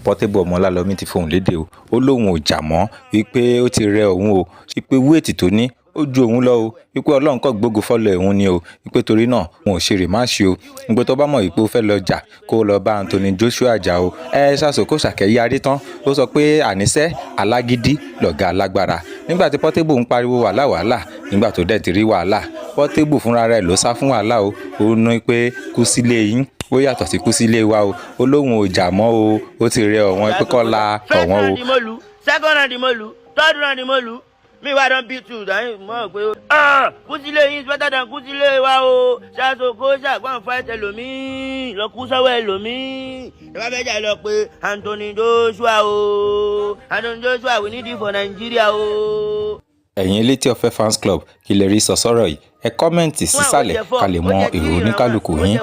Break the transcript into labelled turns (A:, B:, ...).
A: Portable ọmọ Ọlálọ́mí ti fohùn lédè o. Ó lóun ò jà mọ́, wípé ó ti rẹ òun o, wípé weight tó ní ó ju òun lọ o, wípé Ọlọ́run kò gbógo fọ́lọ́ òun ni o, wípé torí náà òun ò ṣe rematch o, wípé tó bá mọ̀ wípé ó fẹ́ lọ jà, kó lọ bá Anthony Joshua jà o. Ẹ ṣàṣokò ṣàkẹ́yàrí tán, ó sọ pé àníṣe alágídí lọ̀gá alágbára. Nígbà tí Portable ń pariwo wàhálà wàhálà, nígbà tó dẹ̀ ti rí wàhálà, Portable fúnra rẹ̀ ló sá fún wàhálà o. Ó ní pé kú sílé yín, ó yàtọ̀ sí kú sílé wa o. Ó lóun ò jà mọ́ o, ó ti rẹ ọ̀wọ́n, pé kọ́ la
B: First
A: ọ̀wọ́n o.
B: round mo lù, second round mo lù, third round mo lù. Me wa don beat you dáhùn mọ́ pé, ah, kú sílé yín is better than kú sílé wa o. Ṣaṣo kó ṣàgbọ́n fight ẹlòmíì, lọ kú sọ́wọ́ ẹlòmíì. Ẹ bá fẹ́ jà, lọ pé Anthony Joshua o. Anthony Joshua, we need you for Nigeria o.
A: Ẹ̀yin Elétí Ọ̀fẹ́ fans club, kí lè rí sọ sọ́rọ̀ yìí? Ẹ comment sísàlẹ̀ ká lè mọ èrò oníkálukú yín.